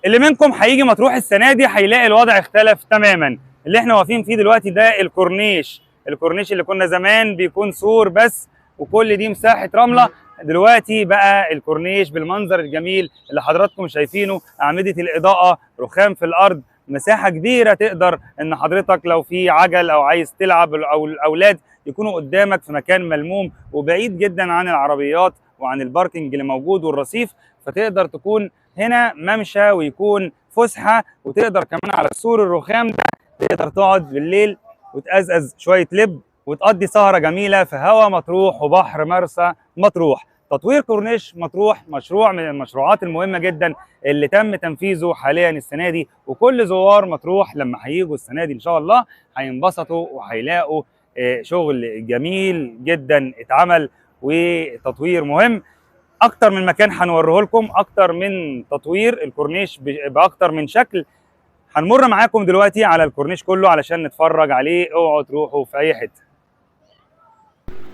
اللي منكم هيجي مطروح السنة دي هيلاقي الوضع اختلف تماما. اللي احنا واقفين فيه دلوقتي ده الكورنيش، الكورنيش اللي كنا زمان بيكون سور بس وكل دي مساحة رملة، دلوقتي بقى الكورنيش بالمنظر الجميل اللي حضراتكم شايفينه، اعمدة الاضاءة، رخام في الارض، مساحة كبيرة تقدر ان حضرتك لو في عجل او عايز تلعب او الاولاد يكونوا قدامك في مكان ملموم وبعيد جدا عن العربيات وعن ال parking اللي موجود والرصيف، فتقدر تكون هنا ممشى ويكون فسحة، وتقدر كمان على السور الرخام ده تقدر تقعد بالليل وتقزقز شوية لب وتقضي سهره جميلة في هوا مطروح وبحر مرسى مطروح. تطوير كورنيش مطروح مشروع من المشروعات المهمة جدا اللي تم تنفيذه حاليا السنة دي، وكل زوار مطروح لما هيجوا السنة دي ان شاء الله هينبسطوا وهيلاقوا شغل جميل جدا اتعمل وتطوير مهم. اكتر من مكان هنوريه لكم، اكتر من تطوير الكورنيش باكتر من شكل. هنمر معاكم دلوقتي على الكورنيش كله علشان نتفرج عليه، اوعوا تروحوا في اي حتة.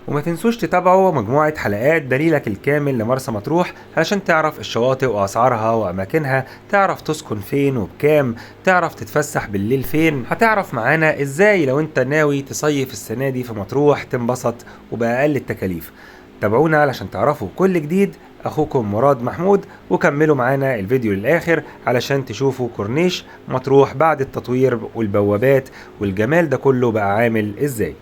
وما تنسوش تتابعوا مجموعة حلقات دليلك الكامل لمرسى مطروح علشان تعرف الشواطئ وأسعارها وأماكنها، تعرف تسكن فين وبكام، تعرف تتفسح بالليل فين، هتعرف معانا إزاي لو أنت ناوي تصيف السنة دي في مطروح تنبسط وبأقل التكاليف. تابعونا علشان تعرفوا كل جديد. أخوكم مراد محمود، وكملوا معانا الفيديو للآخر علشان تشوفوا كورنيش مطروح بعد التطوير والبوابات والجمال ده كله بقى عامل إزاي.